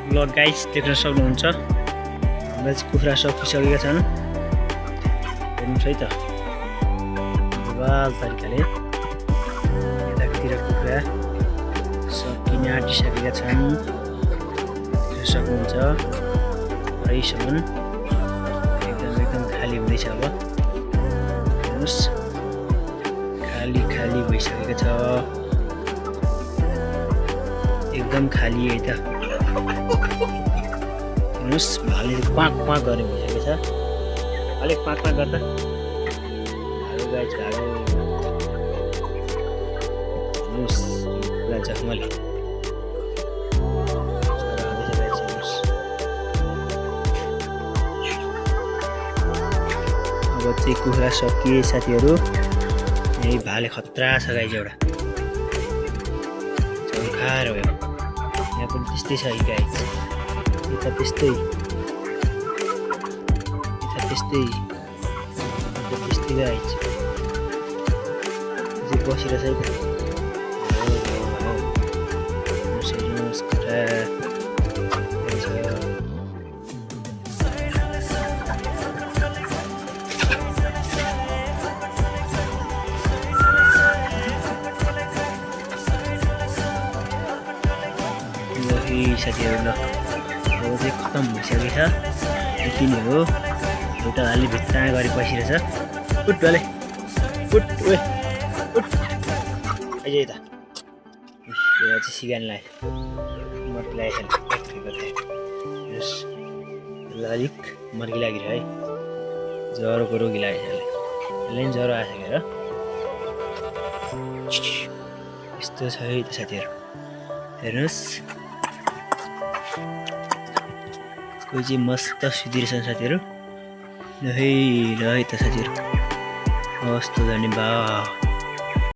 ल गाइस देख्न सक्नुहुन्छ हाम्रो चाहिँ कुखुरा सकिसकेका छन्। हेर्नुहोस् है त जवाल तरिकाले यतातिर कुखुरा सकिन आँटिसकेका छन्। देख्न सक्नुहुन्छ हरैसम्म एकदम खाली हुँदैछ। अब हेर्नुहोस् खाली भइसकेको छ, एकदम खाली है त। हेर्नुहोस् भाले क्वाक गर्ने भइसकेको छ। अलिक क्वाक गर्दा भालु गाइस भालु हेर्नुहोस् पुरा जङ्गली अब चाहिँ कुखुरा सकिए साथीहरू। यही भाले खतरा छ गाइस, एउटा चौखार हो। यहाँ पनि त्यस्तै छ गाइस, यता त्यस्तै गाइस बसिरहेछ है त। साथीहरू ल अब चाहिँ खतम भइसकेको छ। यति नै हो। एउटा भाले भित्ता गरी बसिरहेछ। उठ भाले उठ ओए उठ अझै यता यो चाहिँ सिगान लाग्यो मर्की ल अलिक मर्की लागिरह्यो है। ज्वरोको रोगी लाग्यो यसलाई पनि ज्वरो आएको हेर। यस्तो छ है त साथीहरू, हेर्नुहोस् कोही चाहिँ मस्त सुतिरहेछन् साथीहरू। ल है त साथीहरू, कस्तो धन्यवाद।